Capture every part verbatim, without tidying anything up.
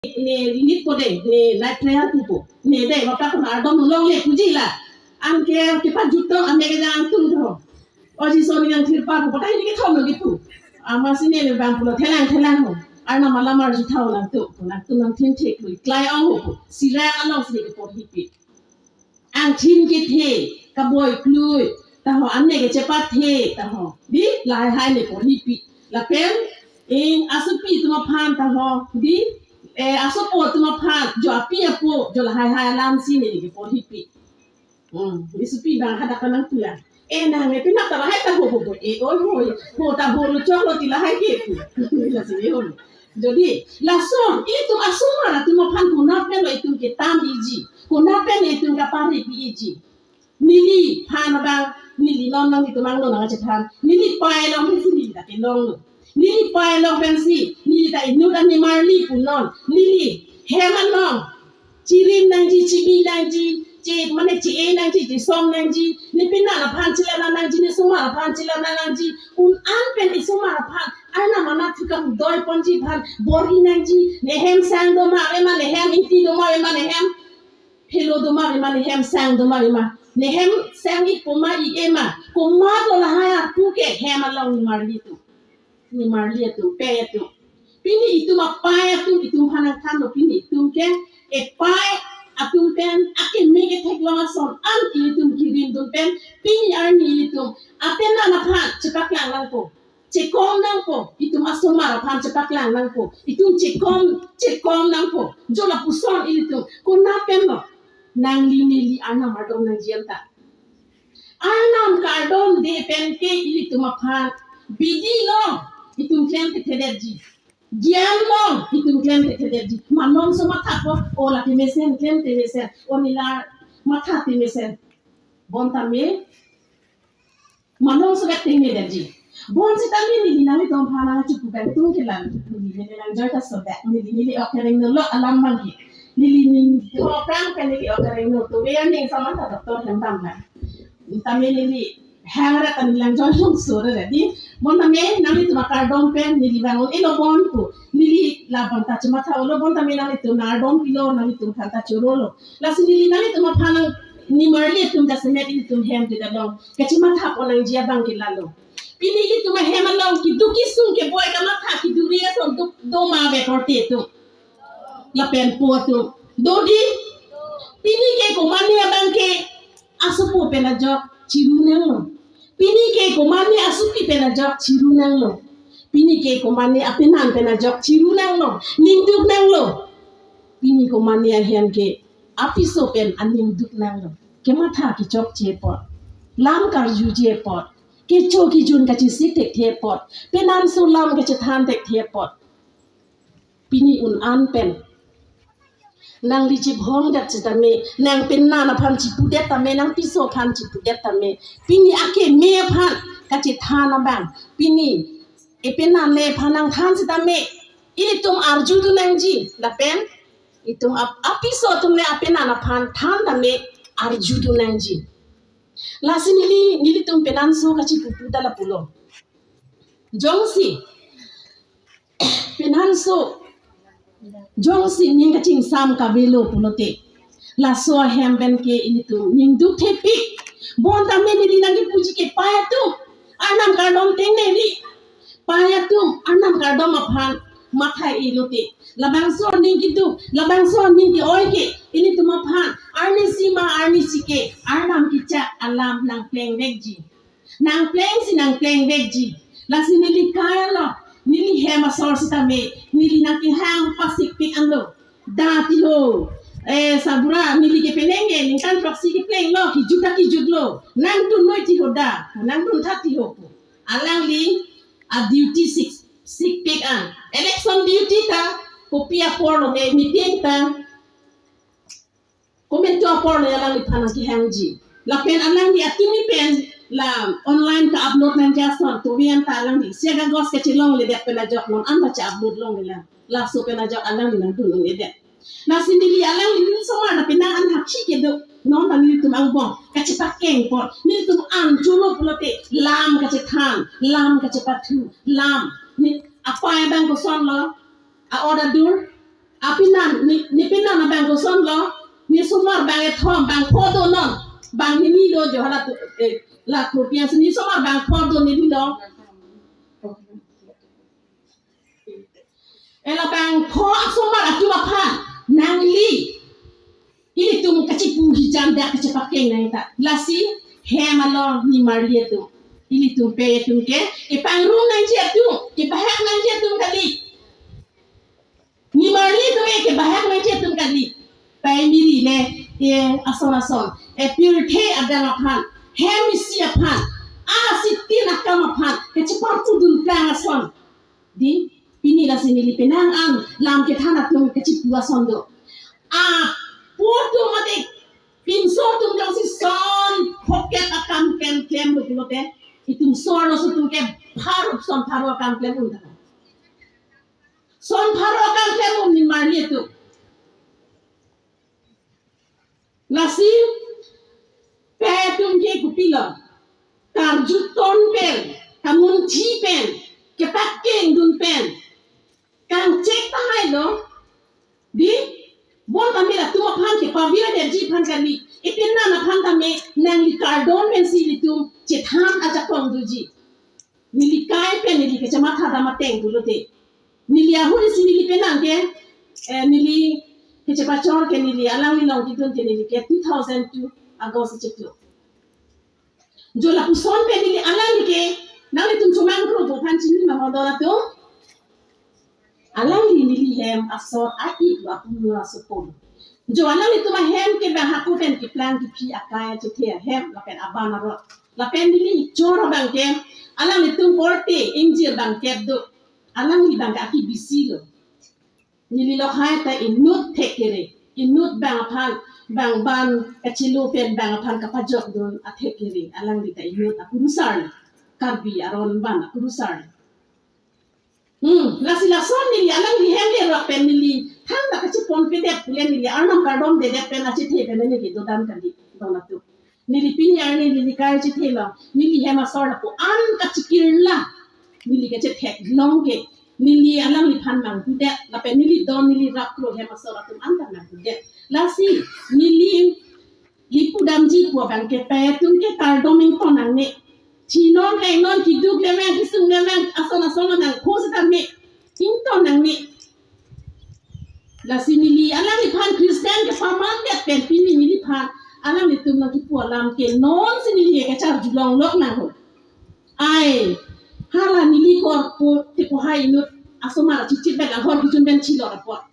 ne limit ko de, ne night prayer pupo. Ne de, mapa ko ardom longle puji la. Anke kepajutong ame kejang angtung tho. O Jisu ning angthir pa pupo, tai ne kethom lo kipu. Amatsi ne le bang pulo thelang thelang ho. Arnam alam arju thau nangtum, nangtum nangthin thek lui. Klai ong ho pu. Sira alongsi ne keporhipi. Angthin kethe, kaboi klui, taho anne kechepathe, taho. Di, lahai hai ne porhipi. Lapen, ing asopi atum aphan, taho. Di, eh, asopo atum aphan, jo api apo, jo lahai hai alamsi ne keporhipi. Hmm, di sopi bang hadak nangpulang. Eh, nang, eh, pina ta lahai ta ho, ho, ho. Eh, oi, ho, ho, ta ho, lo chok lo ti lahai ke. Lasi, eh, ho. Jodi, lason, ilitum asomar atum aphan konat pen lo itum ketam iji. Konat pen itum kapari pi iji. Neli phan abang, neli non nang itum angno nangchethan. Neli pai along pensi neli ta kelong lo. Neli pai along pensi, neli ta inut an nimarli punon. Neli hem along chirim nangji, chibi nangji, che, mane che-e nangji, chesom nangji, ne penan aphan chelang nangji, ne somar aphan chelang nangji, un an pen isomar aphan, arnam anatthu kangdoi ponji aphan, bor-i nangji, ne hem sang doma ave ma, ne hem ingti doma ave ma, ne hem phelo doma ave ma, ne hem sang doma ave ma, ne hem sang-ikpo ma, i-e ma, komat lo lahai arpu ke hem along nimarli atum. Nimarli atum, pei atum. Pini itum apai atum, itum aphan nangthanlo pini itum ke, epai atum pen, akeme kethek long ason, an itum kirim dun pen, pini arni itum, apenan aphan, chepaklang nangpo. Chekom nangpo, itum asomar aphan chepaklang nangpo. Itum chekom, chekom nangpo. Jo lapuson ilitum, konat pen lo. Nangli neli arnam ardom nangji anta. Arnam kardom de pen ke ilitum aphan bidi long itum klem kethedetji. Gyan long itum klem kethedetji. Malomso mathapo, o lake mesen, klem te mesen, o neli la matha te mesen. Bonta me, malomso vet te me detji. Bonsita me neli nanglitum aphan nangchipu pen tung kelang. Neli neli lang joy ta so vet. Neli neli ok kereng no lo alam bangke. Neli ning thok kang pen neli ok kereng no to. Ve ning sama ta doctor hem dam la. Tame neli hang ra tan lang jon hung sur ra di. Bonta me nanglitum akardom pen neli bang un-elo bon pu. Neli labang ta chematha olo, bonta me nanglitum nangardom pilo, nanglitum aphan ta choro lo. Lasi neli nanglitum aphan nang nimarli atum jasemet ilitum hem te dalong. Kachematha pon nangji abang ke lalo. Pini ilitum ahem along keduk kesung keboi kamatha keduri ason duk doma ave korte atum. Lapen po atum. Dodi. Pini ke komane abang ke asopo pen ajok chiru nanglo. Pini ke komane asopi pen ajok chiru nanglo. Pini ke komane apenan pen ajok chiru nanglo. Ningduk nanglo. Pini komane ahem ke apiso pen aningduk nanglo. Kematha kechokche apot. Lam karjuje apot. Kecho kejun kachesik thekthe apot. Penanso lam kachethan thekthe apot. Pini un an pen. Nangli chibhong det sitame, nang penan aphan chipudet tame, nang piso aphan chipudet tame. Pini akeme aphan kachethan abang. Pini epenan le aphan nangthan sitame. Ilitum arju dun nangji, lapen itum ap-, apiso atum le apenan aphan than tame arju dun nangji. Lasi neli, nelitum penanso kachipupu ta lapulo. Jongsi penanso, jongsi ning kachingsam kavelo pulote, laso ahem pen ke ilitum ningduk thepik. Bonta me neli nangkipuji ke pai atum, arnam kardom tengneri. Pai atum, arnam kardom aphan matha-i lote. Labangso aning keduk, labangso aning ke-oi ke, ilitum aphan arnisi ma arnisi ke arnam kechak alam nangplengvekji. Nangplengsi nangplengvekji. Lasi neli kai lo, neli hem asor sitame, neli nangkehang pasikpik anlo. Da ti ho. Eh, sabura, neli ke penang ke, ningkan throksi keplenglo, kijut ta kijutlo. Nangdun noi ti ho da, nangdun tha ti ho pu. Alangli a duty sik, sikpik an. Election duty ta, kopi apor lo, eh, meeting ta. Komantu apor lo alangliphan nangkehangji. Lapen alangli atumi pen la online ka-upload nangji ason, tuvian ta alangli. Siak agos kachelongledet pen ajok non an ta cha-upload longlelang. Laso pen ajok alangli nangdun un-edet. Lasi neli alangli neli somar ta penang an hakhi kedo. Non ta nelitum angbong kachepakeng apot. Nelitum an cholo pulote lam kachethan, lam kachepathu, lam. Ne apai abang kosonlo, a-order dur. Apinan, ne, ne penan abang kosonlo, ne somar bang kethom, bang pho do non, bang hini do jo hala tu, eh, la kopian si ne somar bang pho do ne di lo. Ela bang pho asomar atum aphan, nangli. Ilitum kachipu hijan dak kachepakeng nang ta. Lasi hem along nimarli atum. Ilitum pei atum ke, kepangrung nangji atum, kebahak nangji atum kali. Nimarli atum ke, kebahak nangji atum kali. Pei miri le, e ason ason. E pirthe adang aphan, hem isi aphan, a sitin akam aphan, kachepapudun plang ason. Di, pini lasi neli penang an lam kethan atum kachipu ason do. Apo atum mate pinso atum jongsi son phokep akam klem klem lo pulote, itum so arloso atum ke pharo, son pharo akam klem un ta. Son pharo akam klem un nimarli atum. Lasi pei atum ke kopilo, karjuton pen, kamunthi pen, kepakengdun pen, kangchek tahai lo. Di, bon tame latum aphan ke pavir detji aphan kali, ipinan aphan tame nangli kardom pensi ilitum chethan ajakong doji. Neli kai pen neli kachematha dam ateng pulote, neli ahut isi neli penang ke, eh, neli kachepachor ke neli alangli along kedun ke neli ke two thousand two August chiklo. Jo lapuson pen neli alangli ke, nanglitum chomang kro bo aphan chini ma ho do latum. Alangli neli hem asor a-ik lo, apung lo, asopon. Jo alanglitum ahem ke bang hako pen keplang kephi akai achethe ahem lapen aban arot. Lapen neli choro bang ke, alanglitum korte ingjir bang kep do. Alangli bang ke aki bisi lo. Neli lokhai ta inut thek kere. Inut bang aphan, bang ban kachelo pen bang aphan kapajokdun athek kere. Alangli ta inut akurusar lo. Karbi aron ban akurusar lo. Hmm, lasi lason neli alangli hem le rok pen neli than ta kacheponpedet pule neli arnam kardom dedet pen achethe pen neli dodan kali dong atum. Neli pini arni neli kai chethe lo, neli hem asor lapu-an kachikirla, neli kachethek long ke, neli alangliphan manghudet, lapen neli don neli rap klo hem asor atum anta manghudet. Lasi neli, neli pudamji pu abang ke pei atum ke kardom ington nangne. Chinon kainon, kiduk lemeng, kisung lemeng, ason ason lo nangkho sitame ington nangne. Lasi neli alangliphan Christian kepaman det pen pini neliphan alanglitum nangkipu alam ke nonsi neli kacharjulong lok nang ho. Ai, hala neli korpo tepohai inut asomar chichit bek ahor kejun pen chilor apot.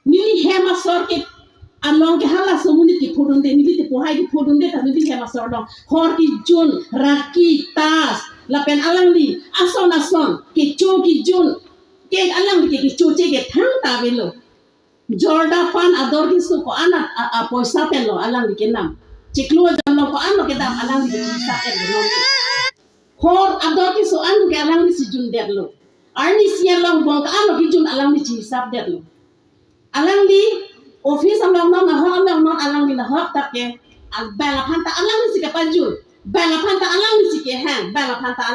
Neli hem asor ke along ke halaso amonit kephodunde, neli tepohai kephodunde ta neli hem asor along. Hor kejun, raki, tas, lapen alangli ason ason kecho kejun, ke alangli ke kechoche ke thangta avelo. Jorda pan ador keso ko-an a, a, apoisa pen lo alangli kenam. Chiklo jam along ko-an lo kedam alangli kehisap pen lo. Hor ador keso an ke alanglisi jundetlo. Arnisi along bong ko-an lo kejun alanglisi hisapdetlo. Alangli office along non, nahok along non, alangli nahok ta ke, al-, bang aphan ta alanglisi kepajun, bang aphan ta alanglisi kehang, bang aphan ta